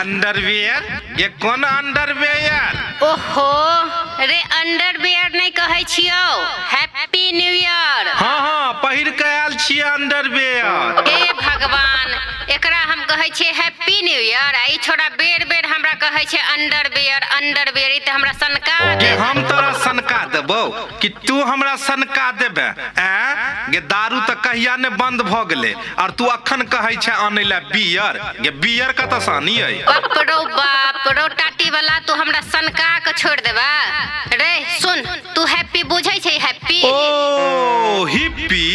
Underwear? ये कोन underwear? ओहो रे, अंडरवियर नहि कहै छियौ, हैप्पी न्यू ईयर। हाँ हाँ, पहिर के आयल छियै अंडरवियर। हे भगवान, एकरा हम कहै छियै हैप्पी न्यू ईयर आ ई छोड़ा बेर बेर हमरा कहै छै अंडरवियर अंडरवियर। ई तऽ हमरा सनका गे दे। हम तोरा सनका देबौ कि तू हमरा सनका देबे? ऐं गे, दारू तऽ कहिया ने बंद भऽ गेलै और तू अखन कहै छै आनै लए बियर। गे, बियर कतऽ से आनियै? बाप रौ बाप रौ, टाटी वाला, तू हमरा सनका के छोड़ देबा रे। सुन, तू हैप्पी बुझै छै हैप्पी? ओ हिप्पी।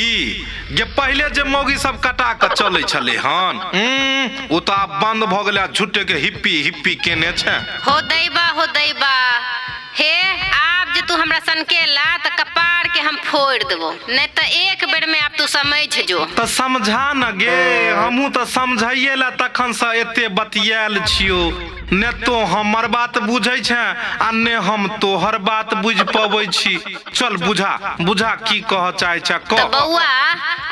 गे, पहिले जे मौगी सब कटा के चलै छलै हन, ओ तऽ आब बंद भऽ गेलै आ झूठे के हिप्पी हिप्पी केने छै। हो दैबा, हो दैबा। हे, आब जे तू हमरा सनकेला तऽ कपार के हम फोड़ि देबो, नहि तऽ एक बेर में आब तू समझ जो। तऽ समझा न गे, हमहूँ तऽ समझैये ला तखन से एते बतियायल छियौ। ने तो हमर बात बुझै छें आ ने हम तोहर बात बुझि पबै छी। चल बुझा, बुझा, की कहऽ चाहै छें तऽ कह। बौआ,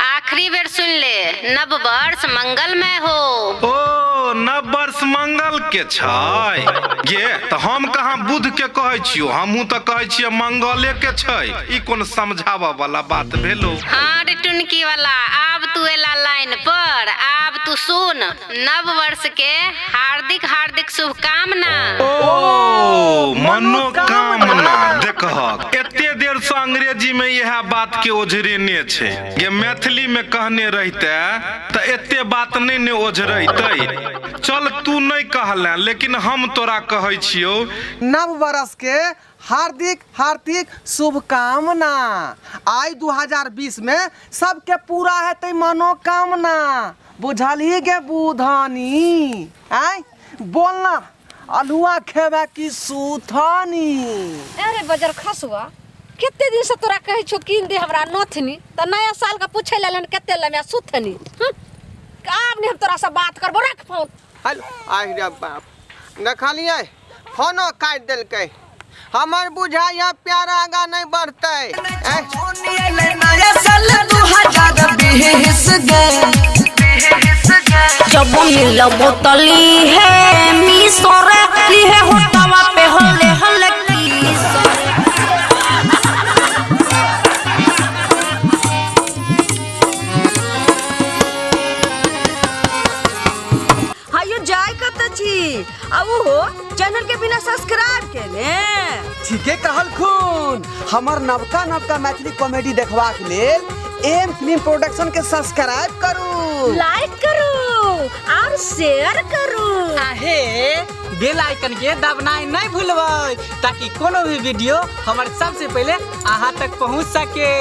आखिरी बेर सुन ले, नव वर्ष मंगलमय हो। ओ नव वर्ष मंगल के छै गे? तऽ हम कहाँ बुध के कहै छियौ? हमहूँ तऽ कहै छियै मंगले के छै। ई कोन समझाबऽ वाला बात भेलो? हाँ रे टुनकी वाला, आब तू एला लाइन पर। आब तू सुन, नव वर्ष के हार्दिक हार्दिक शुभकामना। ओ मनोकामना। देखहक, एते देर से अंग्रेजी में इएह बात के ओझरेने छै। गे, मैथिली में कहने रहिते तऽ एते बात नहि ने ओझरैतै। चल, तू नहि कहले, लेकिन हम तोरा कहै छियौ। नव वर्ष के हार्दिक हार्दिक शुभकामना। आइ 2020 में सबके पूरा हेतै मनोकामना, बुझलही गे बुधनी? आँय बोल ना, अल्हुआ खेबे कि सुथनी? अरे बजर खसुआ, कते दिन से तोरा कहै छौ कीन दे हमरा नथनी, तऽ नया साल के पूछे लेलन कते लेमे सुथनी। आब नहीं हम तोरा से बात करबो, रख फोन। हेलो, आहि रे बाप, देखलियै फोनो काटि देलकै। हमर बुझाइया प्यार आगा नहि बढ़तै। नया साल 2020 गे। जब मिलबो तली है मिसरे लिहे होटवा पे हले हले किस। हायो, जाय कत छी आ उहो चैनल के बिना सब्सक्राइब केने? ठीके कहलखुन। हमर नवका नवका मैथिली कॉमेडी देखबाक लेल एम फिल्म प्रोडक्शन के सब्सक्राइब करू, लाइक करू और शेयर करू। आहे बेल आइकन के दबनाइ नहीं भूलबै, ताकि कोनो भी वीडियो हमर सबसे पहले अहाँ तक पहुँच सके।